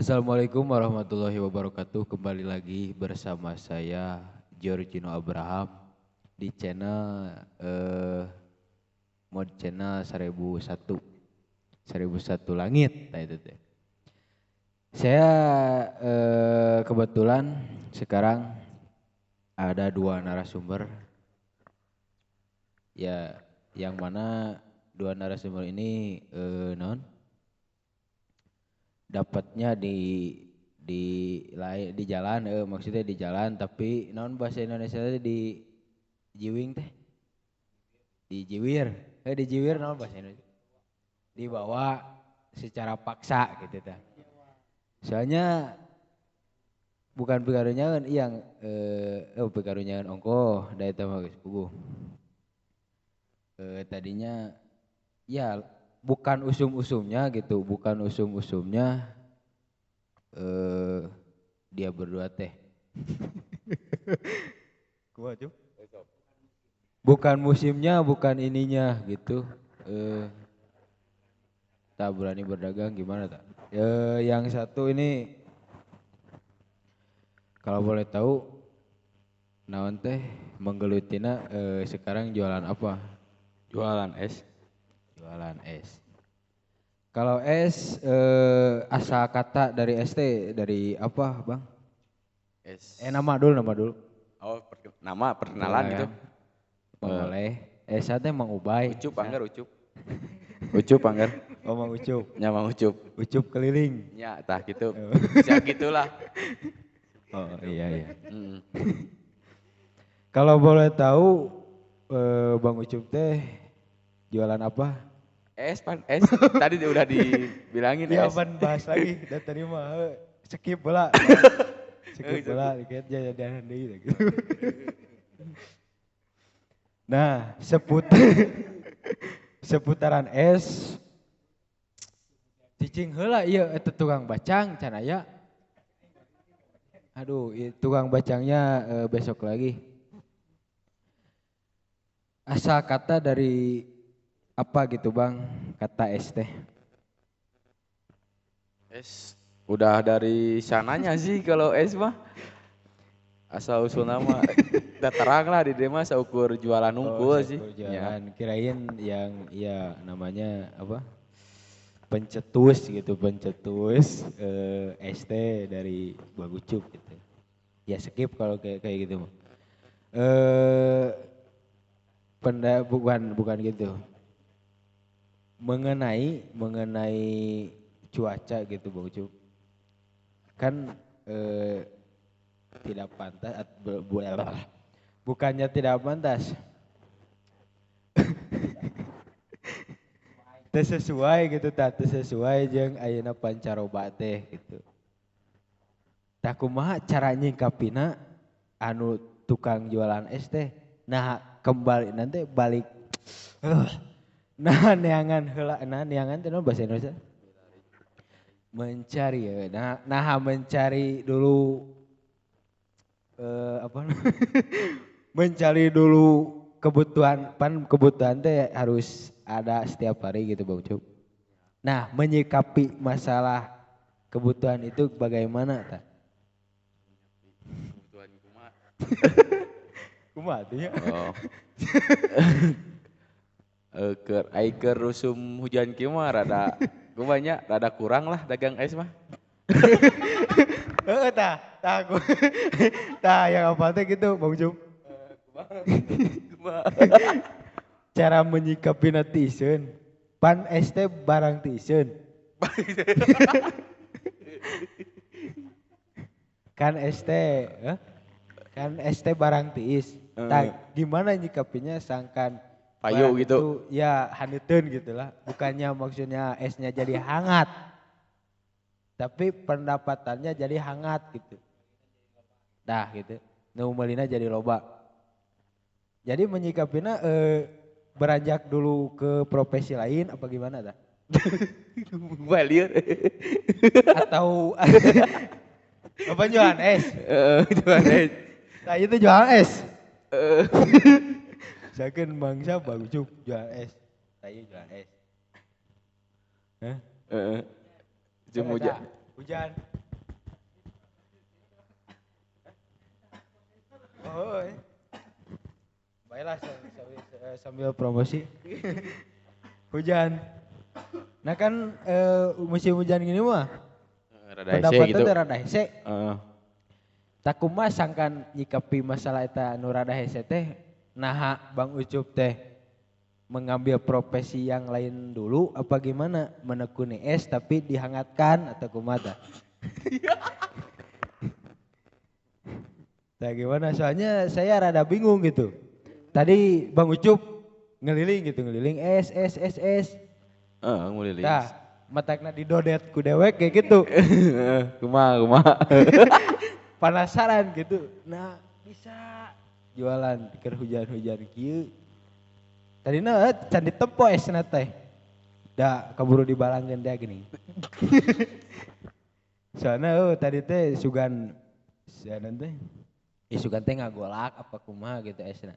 Assalamualaikum warahmatullahi wabarakatuh. Kembali lagi bersama saya Giorgino Abraham di channel mod channel 1001 langit. Nah itu teh. Saya kebetulan sekarang ada dua narasumber. Ya, yang mana dua narasumber ini non dapatnya di jalan, maksudnya di jalan, tapi non bahasa Indonesia di jiwing teh, di jiwir, di jiwir non bahasa Indonesia, dibawa secara paksa gitu teh. Soalnya bukan pikarunyaeun yang pikarunyaeun ongkoh da eta mah geus puguh. Tadinya ya bukan usum-usumnya gitu, bukan usum-usumnya dia berdua teh. Bukan musimnya, bukan ininya gitu. Tak berani berdagang gimana tak? Yang satu ini kalau boleh tahu naon teh menggelutina sekarang jualan apa? Jualan es. Jualan es. Kalau es asal kata dari es teh dari apa, Bang? Es. Nama dulu, Oh, nama perkenalan gitu. Boleh. Saya teh Mang Ubay. Ucup anggar Ucup. Ucup anggar. Oh, Mang Ucup. Ya, Mang Ucup. Ucup keliling. Ya, tah gitu. Bisa gitulah. Oh, iya iya. Kalau boleh tahu Bang Ucup teh jualan apa? Es, pan, es. Tadi udah dibilangin ya, es. Ya, pan bahas lagi. Dan tadi mah skip bola. Skip bola, dikit jajan deui gitu. Nah, seputaran es cicing heula ieu eta tukang bacang can aya. Aduh, tukang bacangnya besok lagi. Asal kata dari apa gitu Bang, kata es teh? Es udah dari sananya sih kalau es mah. Asal usul nama udah terang lah di dema seukur jualan unggul sih. Jualan. Ya. Kirain yang ya namanya apa? Pencetus gitu, pencetus es teh dari Bang Ucup gitu. Ya skip kalau kayak gitu mah. Bukan gitu. Mengenai cuaca gitu Bang Ucup. Kan tidak pantas, bukannya tidak pantas. Teu sesuai gitu, teu sesuai jeung ayeuna pancaroba teh gitu. Tah kumaha cara nyingkapina anu tukang jualan es teh? Nah, kembali nanti balik. Nah, neangan heula, nah neangan teh bahasa Indonesia. Mencari ya. Nah mencari dulu apa? Mencari dulu kebutuhan, pan kebutuhan teh harus ada setiap hari gitu Bang Ucup. Nah, menyikapi masalah kebutuhan itu bagaimana ta? Kebutuhan kumaha? Kumaha teh nya? Oh. Keur rusum hujan kieu mah rada kumaha rada kurang lah dagang es mah. Heeh tah, tah aku. Tah yang apa teh gitu Bang Ucup. Kumaha? Cara menyikapi netizen, pan es teh barang tiiseun. Kan es teh, kan es teh barang tiis. Tah gimana nyikapinya sangkan payu gitu. Itu, ya haneuteun gitulah. Bukannya maksudnya esnya jadi hangat. Tapi pendapatannya jadi hangat gitu. Dah gitu. Nu meulina jadi loba. Jadi menyikapinya beranjak dulu ke profesi lain apa gimana dah? Balir. Atau apa jualan es? Jualan es. Nah itu jualan es. Sakeun bangsa Bang Ucup jualan es. Saya jualan es. Hah? Heeh. Hujan. Hujan. Oh. Baiklah sambil promosi. Hujan. Nah kan musim hujan gini mah rada hese pendapatnya gitu. Teh rada hese. Heeh. Tah kumaha sangkan nyikapi masalah eta anu rada hese teh naha Bang Ucup teh mengambil profesi yang lain dulu apa gimana, menekuni es tapi dihangatkan atau kumaha tah? Nah gimana, soalnya saya rada bingung gitu. Tadi Bang Ucup ngeliling gitu, ngeliling es es es es. Heeh, ngeliling. Tah, matakna didodet ku dewek kayak gitu. Kumaha kumaha. Penasaran gitu. Nah, bisa jualan keur hujan-hujan kieu. Tadina can ditempo esna teh. Da kaburu dibalangkeun teh gini. Soalna tadi teh sugan sianan teh. Sugan teh ngagolak apa kumaha gitu esna.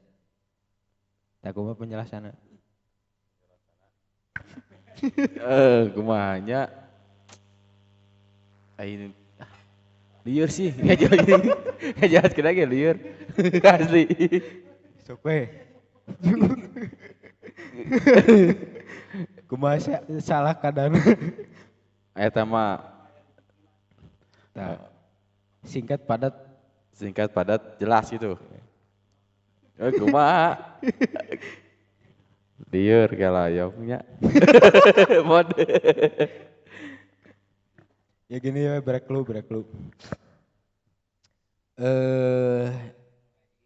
Tah kumaha penjelasanna? Kumaha nya? Aing lieur sih, ngajelas kena ge lieur. Asli. Sok we. Kumaha salah kadang. Eta mah tah, singkat padat. Singkat padat jelas gitu. Kumaha? Lieur kalayongnya. Mod. Ya gini ya, break lu.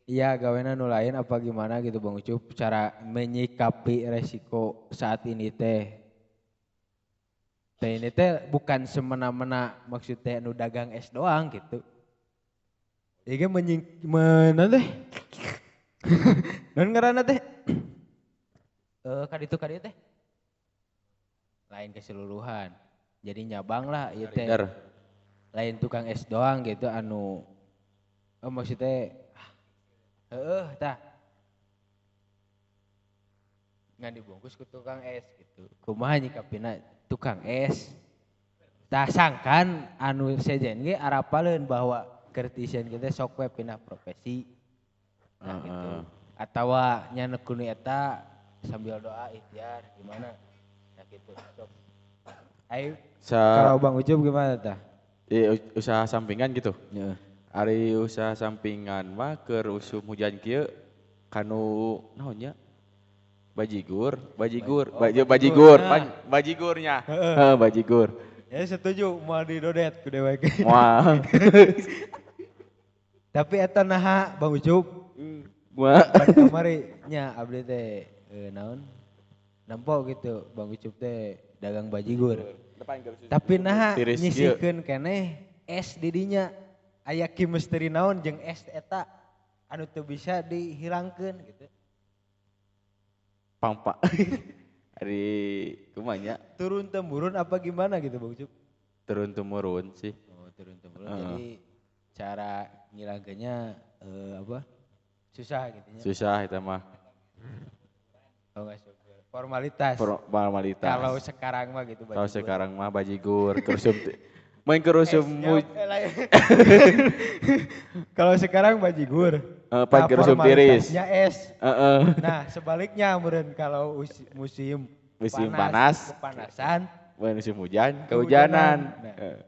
Iya gawena nu lain apa gimana gitu Bang Ucup, cara menyikapi resiko saat ini teh. Teh ini teh bukan semena-mena maksudnya nu dagang es doang gitu. Ieu meuna teh. Naon ngaranna teh? Kaditu kadieu teh. Lain keseluruhan. Jadi nyabang lah ieu teh. Lain tukang es doang gitu anu maksudnya heeh tah. Ngan dibungkus ku tukang es gitu. Kumaha nyikapina tukang es? Tah sangkan anu sejen ge arapaleun bahwa kertisian kita sok we pindah profesi. Nah gitu. Atawa nya nekuni eta sambil doa ikhtiar gimana? Nah gitu. Sok. Ayo kalau Bang Ucup gimana tah? Usaha sampingan gitu. Heeh. Ari usaha sampingan mah keur usum hujan kieu kanu naon nya? Bajigur, bajigur, Oh, bajigur, nah. Bajigurnya. Heeh, bajigur. Ya setuju moal didodet ku dewek. Moal. Tapi eta naha Bang Ucup? Moal. Pan kamari nya abdi teh naon? Nempo gitu Bang Ucup teh dagang bajigur. Tapi naha nyisihkeun keneh es di dinya. Aya chemistry naon jeung es eta anu teu bisa dihilangkeun gitu. Pangpa. Ari kumaha nya? Turun temurun apa gimana gitu Bang Ucup? Turun temurun sih. Oh, turun temurun. Jadi cara ngilangkeunnya apa? Susah gitu nya. Susah eta mah. Oh, enggak susah. Formalitas. Formalitas. Kalau sekarang mah gitu bajigur. Kalau sekarang mah bajigur kerusum main kerusum Kalau sekarang bajigur. Pan kerusum tiris. Formalitasnya es. Nah, sebaliknya meureun kalau musim panas, kepanasan, musim hujan, kehujanan. Nah.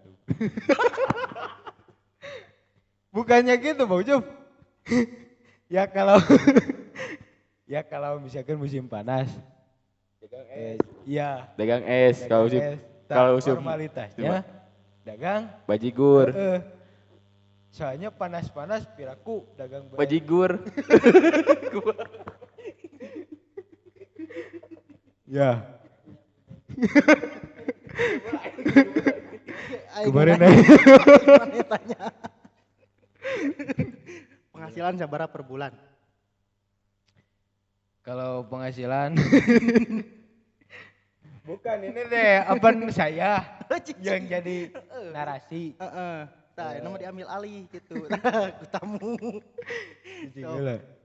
Bukannya gitu, Bang Ucup. Ya kalau ya kalau misalkan musim panas dagang es. Iya. Dagang es kalau musim kalau musim formalitasnya dagang bajigur. Soalnya panas-panas piraku dagang bajigur. Ya. Kemarin tanya. Penghasilan sabaraha per bulan? Kalau penghasilan bukan ini deh, apa saya yang jadi narasi. Nah, ini mah diambil alih gitu. Ku tamu.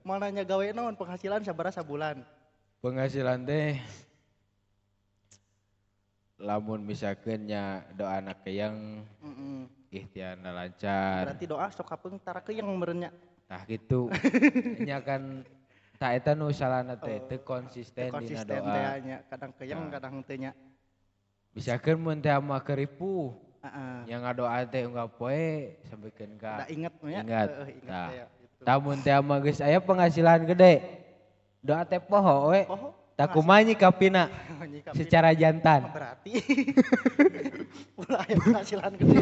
Mau nanya gawe naon penghasilan sabaraha sabulan? Penghasilan teh lamun misalkan nya doa anak yang ikhtiarna lancar. Berarti doa sok kapeung tara keuyang meureun nya. Tah gitu. Nya kan tah eta nu salahna teh teu konsisten dina doa. Nya kadang keyeng kadang teu nya. Bisakeun mun teh mah keur ripuh. Heeh. Nya ngadoa teh unggal poe sampikeun ka. Da inget nya. Ingat. Tah. Tah mun teh mah geus aya penghasilan gede. Doa teh poho we. Tah kumaha nyikapina secara jantan. Berarti ulah aya penghasilan gede.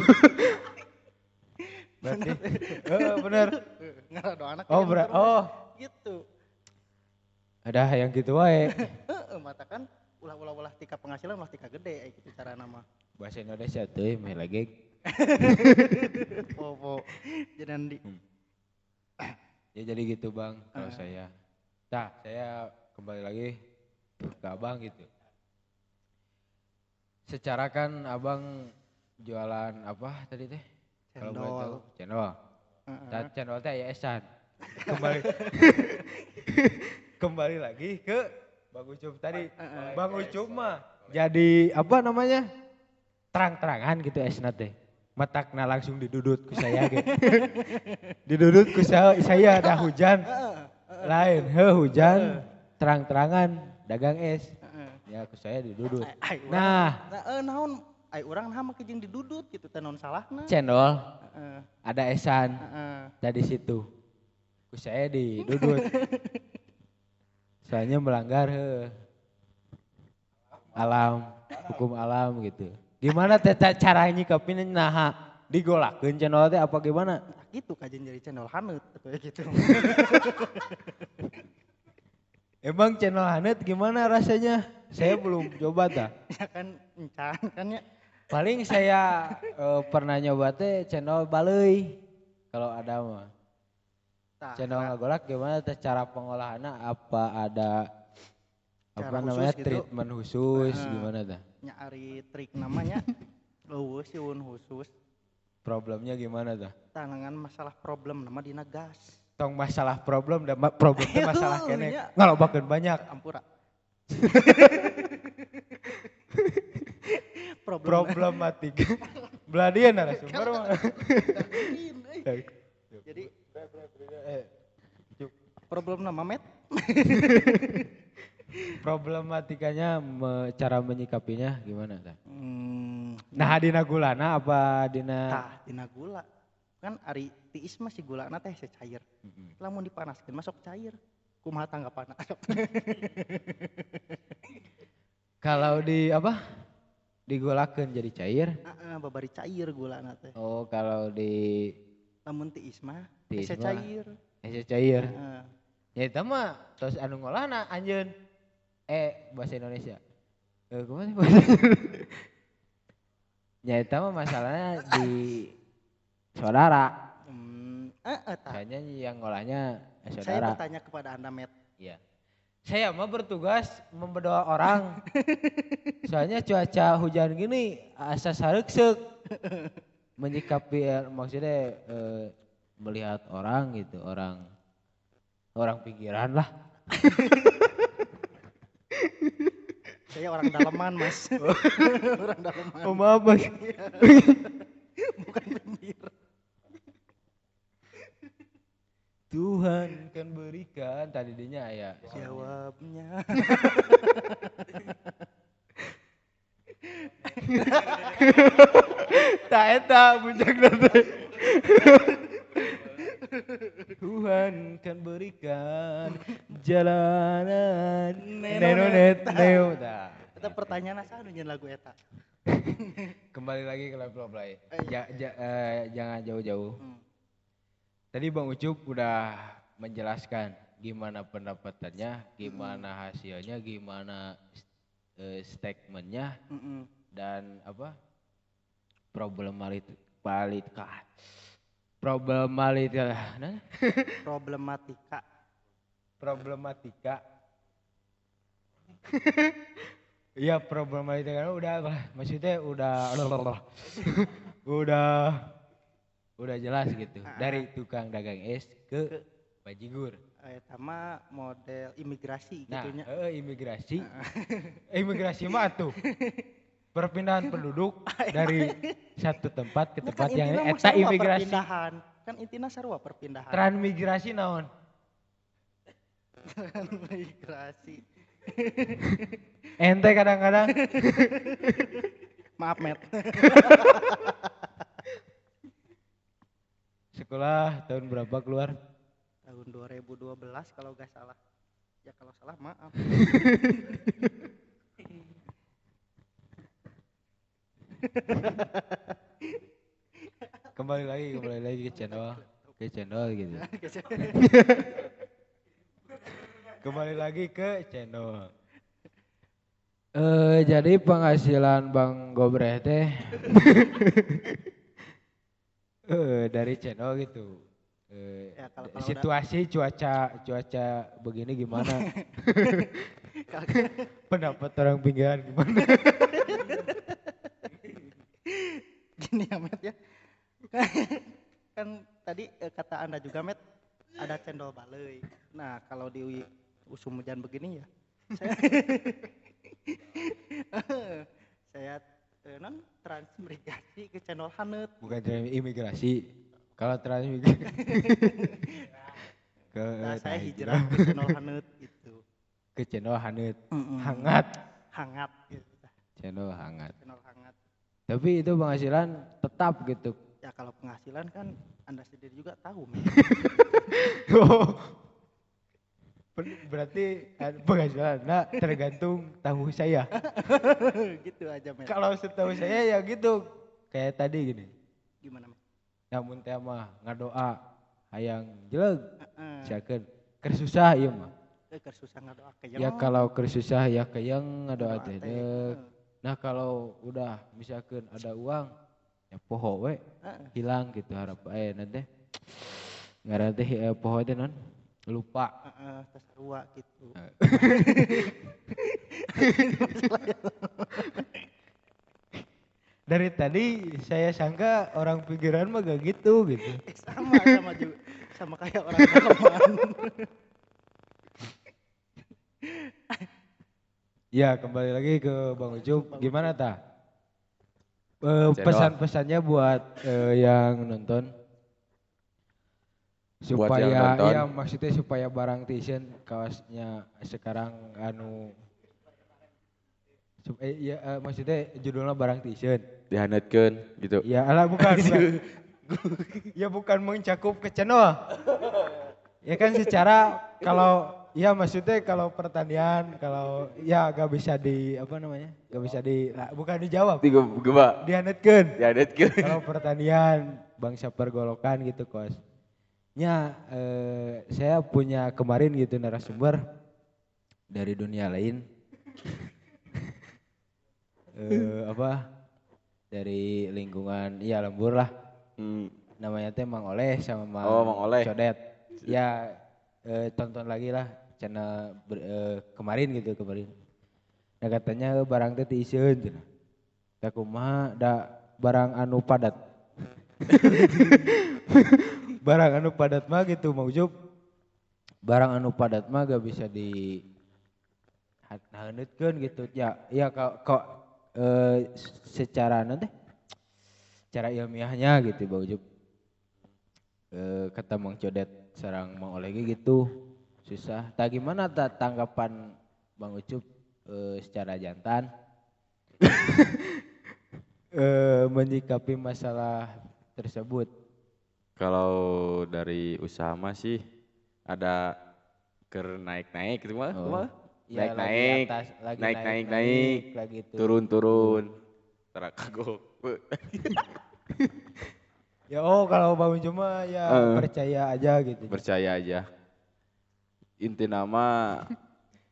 Berarti heeh bener. Ngaradoana oh, oh gitu. Ada yang gitu wae. Heeh, mata kan ulah-ulah tika penghasilan ulah tika gede gitu cara nama. Bahasa Indonesia teh meh lagi. Popo. Jadi ya jadi gitu Bang kalau saya. Nah, saya kembali lagi ke Abang gitu. Secara kan Abang jualan apa tadi teh? Cendol. Kalau boleh tahu, cendol. Nah, cendol teh aya esan. Kembali kembali lagi ke Bang Ucup tadi. Bang Ucup mah jadi apa namanya? Terang-terangan gitu esna teh. Matakna langsung didudut ku saya gitu. Didudut ku saya ada hujan. Lain, heuh hujan terang-terangan dagang es. Ya ku saya didudut. Nah, naon ai urang nah make jeung didudut gitu teh naon salahna. Cendol. Ada esan. Dari situ. Ku saya didudut. Soalnya melanggar alam, hukum alam gitu. Gimana teh cara nyikapin naha digolakeun cendol teh apa gimana? Nah, gitu kajian jadi cendol haneut kayak gitu. Emang cendol haneut gimana rasanya? Saya belum coba tah. Ya kan encan kan ya. Paling saya pernah nyoba teh cendol baleuy kalau ada mah. Cendol ngagolak gimana teh cara pengolahannya apa ada cara apa namanya gitu, treatment khusus gimana teh? Nya ari trik namanya leuweus sieun khusus. Problemnya gimana tah? Tangan masalah problem nama dina gas. Tong masalah problem da problem teh masalah kene ngalobakeun banyak. Ampura. Problematik. Beladian narasumber mah. Jadi problem nama met. Problematikanya cara menyikapinya gimana tah? Nah dina gulana apa dina? Tah dina gula. Kan ari tiis mah si gulana teh cair. Lamun dipanaskeun masuk cair. Kumaha tanggapanna? Kalau di apa? Digolakeun jadi cair? Heeh, babari cair gulana teh. Oh, kalau di lamun tiis mah hese cair. Hese cair. Heeh. Ya eta mah tos anu ngolahna anjeun. Bahasa Indonesia. Kumaha sih bahasa? Ya eta mah masalahnya di saudara. Soalnya yang ngolahnya saudara. Saya bertanya kepada Anda, Met. Iya. Saya mah bertugas memberdoa orang. Soalnya cuaca hujan gini asa sareukseuk. Menyikapi maksudnya melihat orang gitu, orang pinggiran lah. Saya orang daleman, Mas. Orang daleman. Oh, maaf, Mas. Bukan pinggir. Tuhan kan berikan tadi dinya ya. Jawabnya. Tak eta puncak teh. Tuhan kan berikan jalanan nenonet neo. Eta pertanyaan asa anu nyen lagu eta. Kembali lagi ke level play. Jangan jauh-jauh. Tadi Bang Ucup udah menjelaskan gimana pendapatannya, gimana hasilnya, gimana statementnya, dan apa problematika. Iya problematika udah, maksudnya udah udah jelas gitu. Dari tukang dagang es ke bajigur. Eta mah model imigrasi gitu nya. Nah, imigrasi. Imigrasi mah tuh perpindahan penduduk dari satu tempat ke tempat yang lain. Eta imigrasi. Perpindahan. Kan intina sarua perpindahan. Transmigrasi naon? Transmigrasi. Ente kadang-kadang. Maaf, Met. Sekolah tahun berapa keluar? Tahun 2012 kalau gak salah. Ya kalau salah maaf. Kembali lagi ke channel gitu. Kembali lagi ke channel. Jadi penghasilan Bang Gobreh teh dari channel gitu. Ya, kalau situasi udah... cuaca begini gimana? Pendapat orang pinggiran gimana? Gini ya, Met ya. Kan tadi kata Anda juga, Met, ada cendol balai. Nah, kalau di usum hujan begini ya. Saya non transmigrasi ke cendol hanet. Bukan transmigrasi. Kalau transmigrasi ke nah, saya hijrah ke cendol hanet gitu. Ke cendol hanet. Hangat. Hangat gitu. Cendol hangat. Cendol hangat. Tapi itu penghasilan tetap gitu. Ya kalau penghasilan kan Anda sendiri juga tahu, men. Oh. Berarti penghasilan Anda tergantung tahu saya. Gitu aja, men. Kalau setahu saya ya gitu. Kayak tadi gini. Gimana, men? Namun teh mah ngadoa hayang jeleg. Siakeun keur susah ieu mah. Keur susah ngadoa keyeng. Ya kalau keur susah ya keyeng ngadoa teh. Nah kalau udah misalkan ada uang ya poho we hilang gitu harap nanti ngaran teh poho teh non lupa. Heeh, sarua gitu. Dari tadi saya sangka orang pinggiran mah gak gitu gitu. Sama juga sama kayak orang dalaman. Ya kembali lagi ke Bang Ucup, gimana ta? Pesan-pesannya buat yang nonton supaya buat yang nonton. Ya maksudnya supaya barang tisien kaosnya sekarang anu ya, maksudnya judulnya barang tisien dihanetkeun gitu. Ya alah bukan. Ya bukan mencakup ke channel. Ya kan secara kalau ya maksudnya kalau pertanian kalau ya gak bisa di apa namanya gak bisa di bukan dijawab. Dihanetkeun. Dihanetkeun. Kalau pertanian bangsa pergolokan gitu kos. Nya saya punya kemarin gitu narasumber dari dunia lain. Apa dari lingkungan ya lembur lah. Namanya teh Mang Oleh sama Mang, Mang Oleh. Codet. Ya tonton lagi lah channel kemarin gitu kemarin. Nah katanya barang teh tiiseun cenah. Da kumaha da barang anu padat. Barang anu padat mah gitu Mang Ucup. Barang anu padat mah gak bisa di haneutkeun gitu. Ya ya kok secara nanti cara ilmiahnya gitu Bang Ucup. Kata Mang Codet sarang Mang Oleh gitu susah. Tak gimana tanggapan Bang Ucup secara jantan menyikapi masalah tersebut? Kalau dari usaha mah sih ada ker naik-naik gitu mah. Oh. Ya, naik-naik, naik-naik, lagi turun-turun, terakagok. Ya oh kalau Bang cuma ya percaya aja gitu. Percaya aja. Inti nama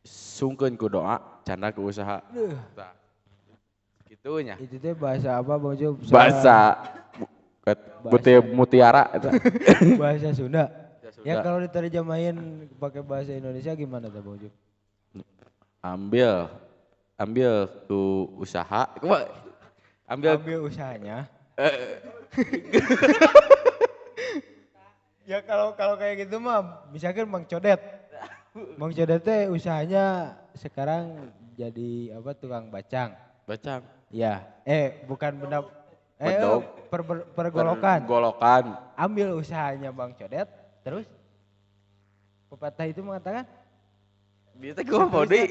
sungkeun ku doa, canda ku usaha. Nah, gitunya. Itu teh bahasa apa Bang Ucup? Bahasa mutiara eta. Bahasa Sunda. Ya kalau diterjemahin pakai bahasa Indonesia gimana tuh Bang Ucup? Ambil ku usaha. Ambil usahanya. Ya kalau kayak gitu mah misalkan Bang Codet. Bang Codet teh usahanya sekarang jadi apa tukang bacang. Bacang. Ya, bukan benda Bedog. Pergolokan. Pergolokan. Ambil usahanya Bang Codet, terus pepatah itu mengatakan dia teh kumaha Bodi?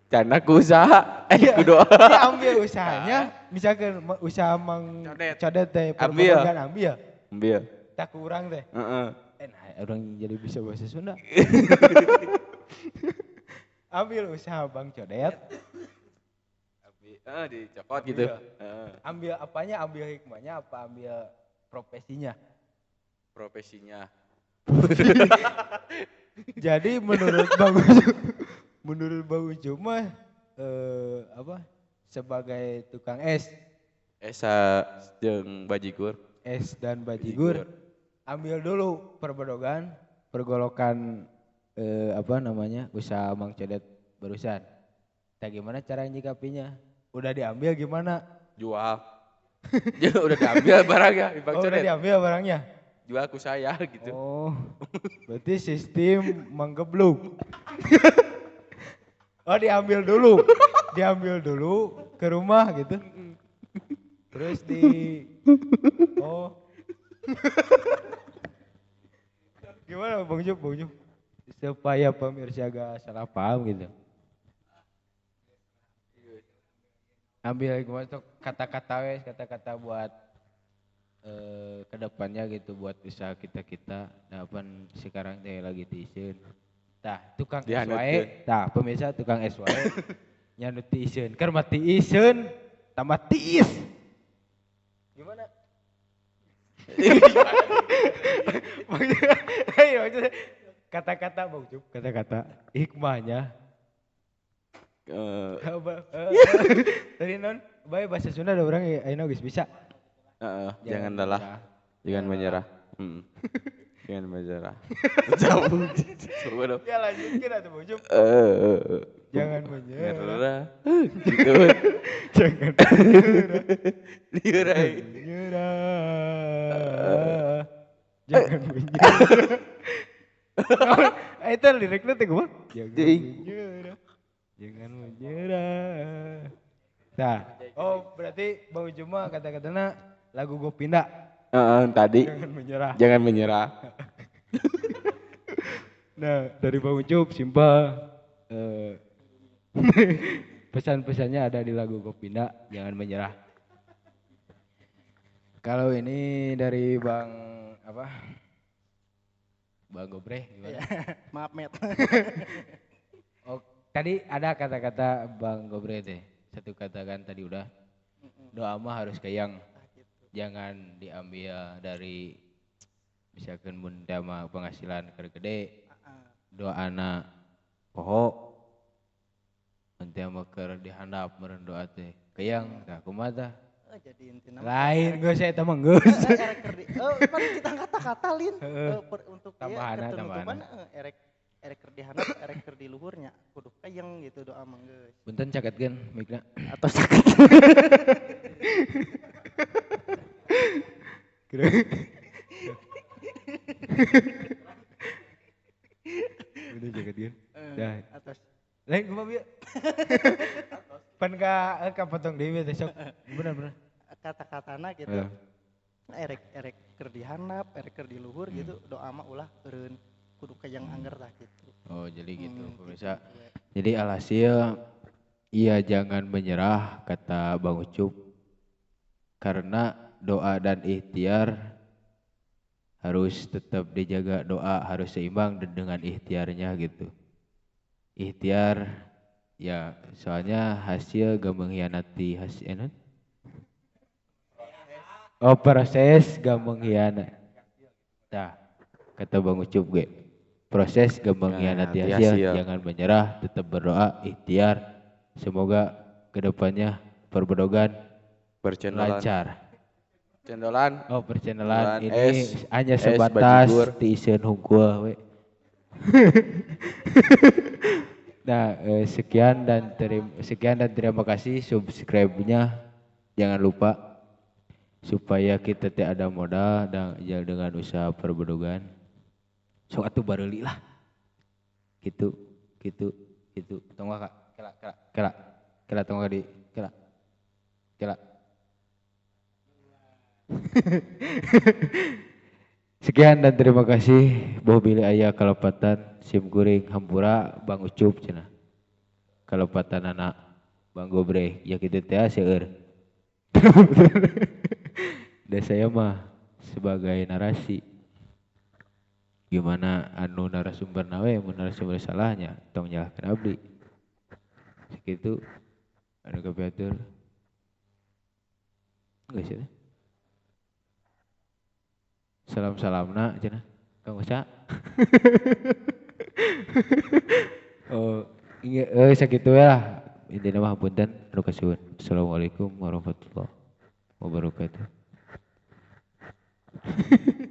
Canda ku usaha, ku doa. Dia ambil usahanya, misalkan usaha Mang Codet teh pergolokan ambil. Ambil. Tak kurang teh. Heeh. Nah, orang jadi bisa bahasa Sunda. Ambil usaha Bang Codet. Ambil, dicokot gitu. Ambil apanya? Ambil hikmahnya apa ambil profesinya? Profesinya. Jadi menurut Bang Ucup mah sebagai tukang es. Esa jeung bajigur. Es dan bajigur. Ambil dulu perbedogan, pergolokan usaha Mang Codet barusan. Nah, gimana cara nyikapinya? Udah diambil gimana? Jual. Ya udah diambil barangnya, Bang Codet. Udah diambil barangnya. Jual ku saya gitu. Oh. Berarti sistem menggebluk. Oh, diambil dulu. Diambil dulu ke rumah gitu. Terus di oh. Gimana Bang Jup, Bang Jup? Supaya pemirsa agak salah paham gitu. Ambil gimana tuh kata-kata kata-kata buat kedepannya gitu buat usaha kita-kita. Nah, pan sekarang teh lagi tiiseun. Tah, tukang es wae, tah pemirsa tukang es wae nya nu tiiseun. Keur mah tiiseun tambah tiis. Gimana? Maksudnya kata-kata Bang Cup, kata-kata hikmahnya. Tadi non, bae bahasa Sunda ada orang ayeuna geus bisa. Jangan lelah, jangan menyerah. Jangan menyerah. Coba dong. Ya lanjutkan atuh Bang Cup. Jangan menyerah. Gitu. Jangan menyerah. Liur aing. Menyerah. Jangan menyerah. Itu liriknya teh kumaha? Jangan menyerah. Jangan menyerah. Nah, oh berarti Bang Juma kata-katanya lagu Gue Pindah. Tadi. Jangan menyerah. Jangan menyerah. Nah, dari Bang Ucup simpel pesan-pesannya ada di lagu Gue Pindah, jangan menyerah. Kalau ini dari Bang apa? Bang Gobre gimana? Maaf, Met. Oh, tadi ada kata-kata Bang Gobre deh. Satu kata kan tadi udah. Doa mah harus kayang. Jangan diambil dari misalkan bunda mah penghasilan keur gede. Doa anak poho. Nanti mah keur dihandap meureun doa teh. Kayang tah kumaha tah? Jadi intina lain geus eta mah geus. Pan kita kata-kata lin untuk tambahan erek erek keur dihandap erek keur di luhurnya kudu kayang gitu doa mah geus. Punten caketkeun mikna. Atau sakit. Udah caketkeun. Dah. Atas. Lain kumaha bieu? Pan ka potong deui teh sok. Bener-bener. Kata-katana gitu. Erek erek keur dihandap, erek keur di luhur gitu, doa mah ulah eureun kudu kayang angger tah gitu. Oh, jadi gitu pemirsa. Jadi alhasil iya jangan menyerah kata Bang Ucup. Karena doa dan ikhtiar harus tetap dijaga, doa harus seimbang dengan ikhtiarnya gitu. Ikhtiar ya soalnya hasil gak mengkhianati hasil. Oh, proses gak mengkhianati. Nah, kata Bang Ucup ge. Proses gak mengkhianati hasil, jangan menyerah, tetap berdoa, ikhtiar. Semoga kedepannya perbedogan lancar. Cendolan. Oh, percendolan ini es, hanya sebatas tiiseun hungkul we. Nah, sekian dan terima kasih subscribe-nya. Jangan lupa supaya kita tidak ada modal dan dengan usaha perbedogan. Sok atuh bareuli lah. Gitu, gitu, gitu. Tong kak, kela, kela, kela, kela tong di, kela, kela. Sekian dan terima kasih. Boh bilih aya kalepatan sim kuring hampura Bang Ucup cenah. Kalepatan anak Bang Gobre ya kitu teh seueur. Da saya mah sebagai narasi gimana anu narasumber nawe mun narasumber salahnya tong nyalahkeun abdi. Sakitu anu kapihatur. Geus ya. Salam-salamna cenah Kang Usa. Oh, iya sakitu we lah. Intina mah punten anu kasuhun. Assalamualaikum warahmatullahi wabarakatuh.